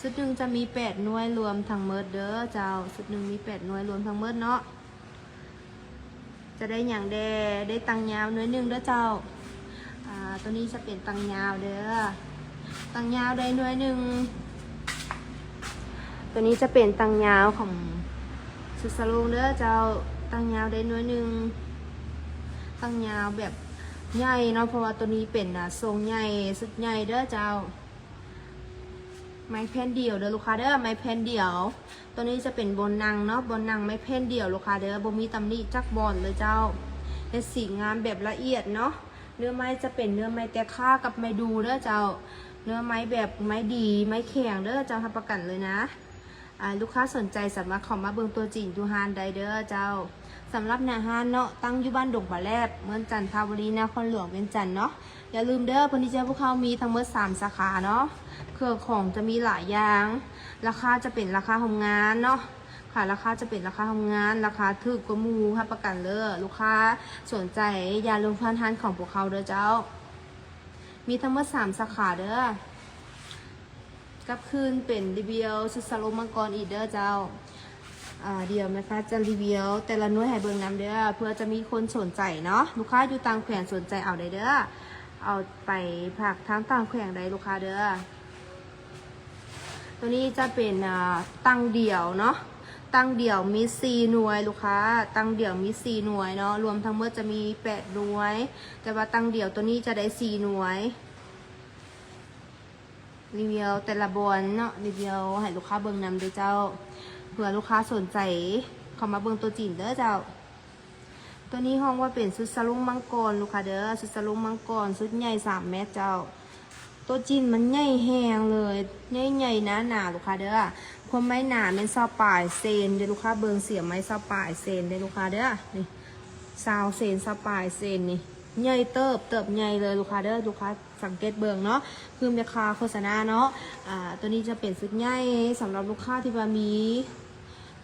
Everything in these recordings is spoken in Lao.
ຊຸດໜຶ່ງຈະມີແປດໜ່ວຍລວມທັງໝົດເດີເຈົ້າ. ຊຸດໜຶ່ງມີແປດໜ່ວຍລວມທັງໝົດເນາະ. ຈະໄດ້ຫຍັງແດ່? ໄດ້ຕັ່ງຍາວໜ່ວຍໜຶ່ງເດີເຈົ້າ. ອາ ໂຕນີ້ຈະເປັນຕັ່ງຍາວເດີ. ຕັ່ງຍາວໄດ້ໜ່ວຍໜຶ່ງ. ໂຕນີ້ຈະເປັນຕັ່ງຍາວຂອງຊຸດສະໂລງເດີເຈົ້າ. ຕັ່ງຍາວໄດ້ໜ່ວຍໜຶ່ງ. ຕັ່ງຍາວແບບໃຫຍ່ເນາະ ເພາະວ່າໂຕນີ້ເປັນ ອາ ຊົງໃຫຍ່ ຊຸດໃຫຍ່ເດີເຈົ້າ. ໄມ້ແຜ່ນດຽວເດີລູກຄ້າເດີ ໄມ້ແຜ່ນດຽວ. ໂຕນີ້ຈະເປັນບ່ອນນັ່ງເນາະ ບ່ອນນັ່ງໄມ້ແຜ່ນດຽວລູກຄ້າເດີ ບໍ່ມີຕຳໜິຈັກບ່ອນເລີຍເຈົ້າ. ເຮັດສີງາມແບບລະອຽດເນາະ. ເນື້ອໄມ້ຈະເປັນເນື້ອໄມ້ແຕກຂ້າກັບໄມ້ດູເດີເຈົ້າ. ເນື້ອໄມ້ແບບໄມ້ດີ ໄມ້ແຂງເດີເຈົ້າ ຮັບປະກັນເລີຍນະ. ອາ ລູກຄ້າສົນໃຈສາມາດເຂົ້າມາເບິ່ງຕົວຈິງຢູ່ຮ້ານໄດ້ເດີເຈົ້າ. ສຳລັບໜ້າຮ້ານເນາະ ຕັ້ງຢູ່ບ້ານດົງປາແລບ ເມືອງຈັນທະບູລີ ນະຄອນຫຼວງວຽງຈັນເນາະ. ຢ່າລືມເດີ ເພິ່ນທີ່ຈະ ພວກເຮົາມີທັງໝົດສາມສາຂາເນາະ. ເຄື່ອງຂອງຈະມີຫຼາຍຢ່າງ. ລາຄາຈະເປັນລາຄາໂຮງງານເນາະ. ຄ່າ ລາຄາຈະເປັນລາຄາໂຮງງານ ລາຄາຖືກກວ່າໝູ່ ຮັບປະກັນເລີຍ. ລູກຄ້າສົນໃຈຢ່າລືມຜ່ານຮ້ານຂອງພວກເຮົາເດີເຈົ້າ. ມີທັງໝົດສາມສາຂາເດີ. ກັບຄືນເປັນຣີວິວຊຸດສະໂລງມັງກອນອີກເດີເຈົ້າ. ອາ ດຽວແມ່ຄ້າຈະຣີວິວແຕ່ລະໜ່ວຍໃຫ້ເບິ່ງນຳເດີ ເພື່ອຈະມີຄົນສົນໃຈເນາະ. ລູກຄ້າຢູ່ຕ່າງແຂວງສົນໃຈເອົາໄດ້ເດີ ເອົາໄປຝາກທາງຕ່າງແຂວງໄດ້ລູກຄ້າເດີ. ໂຕນີ້ຈະເປັນ ອາ ຕັ່ງດຽວເນາະ. ຕັ່ງດຽວມີສີ່ໜ່ວຍລູກຄ້າ. ຕັ່ງດຽວມີສີ່ໜ່ວຍເນາະ ລວມທັງໝົດຈະມີແປດໜ່ວຍ ແຕ່ວ່າຕັ່ງດຽວໂຕນີ້ຈະໄດ້ສີ່ໜ່ວຍ. ຣີວິວແຕ່ລະບ່ອນເນາະ ຣີວິວໃຫ້ລູກຄ້າເບິ່ງນຳເດີເຈົ້າ. ເພື່ອລູກຄ້າສົນໃຈເຂົ້າມາເບິ່ງຕົວຈິງເດີເຈົ້າ. ໂຕນີ້ຮ້ອງວ່າເປັນຊຸດສະໂລງມັງກອນລູກຄ້າເດີ ຊຸດສະໂລງມັງກອນ ຊຸດໃຫຍ່ສາມແມັດເຈົ້າ. ຕົວຈິງມັນໃຫຍ່ແຮງເລີຍ ໃຫຍ່ໆ ໜາໆ ລູກຄ້າເດີ. ຄວາມໄມ້ໜາແມ່ນຊາວປາຍເຊັນເດີລູກຄ້າ ເບິ່ງເສຍໄມ້ຊາວປາຍເຊັນເດີລູກຄ້າເດີ. ນີ້ຊາວເຊັນ ຊາວປາຍເຊັນນີ້ ໃຫຍ່ເຕີບ ເຕີບໃຫຍ່ເລີຍລູກຄ້າເດີ. ລູກຄ້າ ສັງເກດເບິ່ງເນາະ ຄືແມ່ຄ້າໂຄສະນາເນາະ. ອາ ໂຕນີ້ຈະເປັນຊຸດໃຫຍ່ສຳລັບລູກຄ້າທີ່ວ່າມີ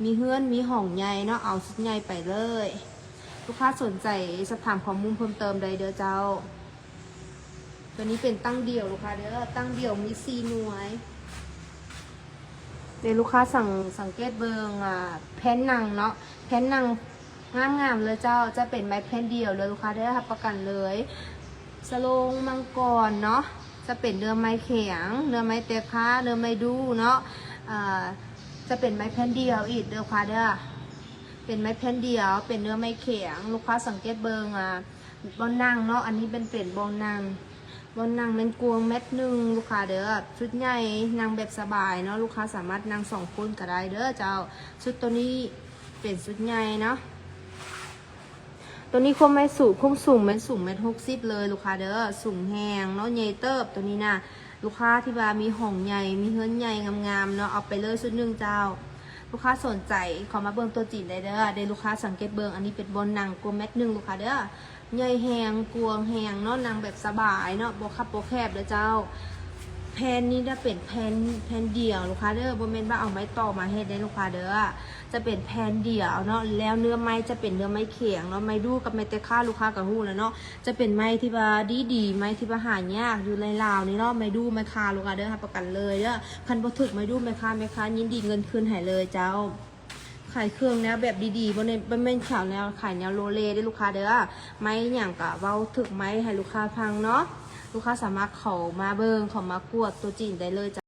ມີເຮືອນມີຫ້ອງໃຫຍ່ເນາະ ເອົາຊຸດໃຫຍ່ໄປເລີຍ. ລູກຄ້າສົນໃຈສອບຖາມຂໍ້ມູນເພີ່ມເຕີມໄດ້ເດີເຈົ້າ. ໂຕນີ້ເປັນຕັ່ງດຽວລູກຄ້າເດີ ຕັ່ງດຽວມີສີ່ໜ່ວຍ. ເດ ລູກຄ້າສັງ ສັງເກດເບິ່ງ ອາ ແຜ່ນນັ່ງເນາະ ແຜ່ນນັ່ງງາມໆ ເລີຍເຈົ້າ. ຈະເປັນໄມ້ແຜ່ນດຽວເລີຍລູກຄ້າເດີ ຮັບປະກັນເລີຍ. ສະໂລງມັງກອນເນາະ ຈະເປັນເນື້ອໄມ້ແຂງ ເນື້ອໄມ້ແຕກຂ້າ ເນື້ອໄມ້ດູເນາະ. ອາ ຈະເປັນໄມ້ແຜ່ນດຽວອີກເດີລູກຄ້າເດີ ເປັນໄມ້ແຜ່ນດຽວ ເປັນເນື້ອໄມ້ແຂງ. ລູກຄ້າສັງເກດເບິ່ງ ອາ ບ່ອນນັ່ງເນາະ ອັນນີ້ເປັນ ເປັນບ່ອນນັ່ງ ບ່ອນນັ່ງແມ່ນກວ້າງແມັດໜຶ່ງລູກຄ້າເດີ. ຊຸດໃຫຍ່ນັ່ງແບບສະບາຍເນາະ ລູກຄ້າສາມາດນັ່ງສອງຄົນກະໄດ້ເດີເຈົ້າ. ຊຸດໂຕນີ້ເປັນຊຸດໃຫຍ່ເນາະ. ໂຕນີ້ຄວາມໄມ້ສູງ ຄວາມສູງແມ່ນສູງແມັດຫົກສິບເລີຍລູກຄ້າເດີ ສູງແຮງເນາະ ໃຫຍ່ເຕີບໂຕນີ້ນະ. ລູກຄ້າທີ່ວ່າມີຫ້ອງໃຫຍ່ ມີເຮືອນໃຫຍ່ງາມໆ ເນາະ ເອົາໄປເລີຍຊຸດໜຶ່ງເຈົ້າ. ລູກຄ້າສົນໃຈເຂົ້າມາເບິ່ງຕົວຈິງໄດ້ເດີ. ເດ ລູກຄ້າສັງເກດເບິ່ງ ອັນນີ້ເປັນບ່ອນນັ່ງກວ້າງແມັດໜຶ່ງລູກຄ້າເດີ. ໃຫຍ່ແຮງ ກວ້າງແຮງເນາະ ນັ່ງແບບສະບາຍເນາະ ບໍ່ຄັບບໍ່ແຄບເດີເຈົ້າ. ແຜ່ນນີ້ຈະເປັນແຜ່ນ ແຜ່ນດຽວລູກຄ້າເດີ ບໍ່ແມ່ນວ່າເອົາໄມ້ຕໍ່ມາເຮັດເດ້ລູກຄ້າເດີ. ຈະເປັນແຜ່ນດຽວເນາະ ແລ້ວເນື້ອໄມ້ຈະເປັນເນື້ອໄມ້ແຂງເນາະ ໄມ້ດູ່ກັບໄມ້ແຕກຂ້າ ລູກຄ້າກໍຮູ້ແລ້ວເນາະ. ຈະເປັນໄມ້ທີ່ວ່າດີໆ ໄມ້ທີ່ວ່າຫາຍາກຢູ່ໃນລາວນີ້ເນາະ ໄມ້ດູ່ໄມ້ຂ່າລູກຄ້າເດີ ຮັບປະກັນເລີຍເດີ. ຄັນບໍ່ຖືກໄມ້ດູ່ໄມ້ຂ່າ ແມ່ຄ້າຍິນດີເງິນຄືນໃຫ້ເລີຍເຈົ້າ. ຂາຍເຄື່ອງແນວແບບດີໆ ບໍ່ແມ່ນ ບໍ່ແມ່ນຂາຍແນວ ຂາຍແນວໂລເລເດ້ລູກຄ້າເດີ. ໄມ້ຫຍັງກະເວົ້າຖືກໄມ້ໃຫ້ລູກຄ້າຟັງເນາະ. ລູກຄ້າສາມາດເຂົ້າມາເບິ່ງ ເຂົ້າມາກວດຕົວຈິງໄດ້ເລີຍເຈົ້າ.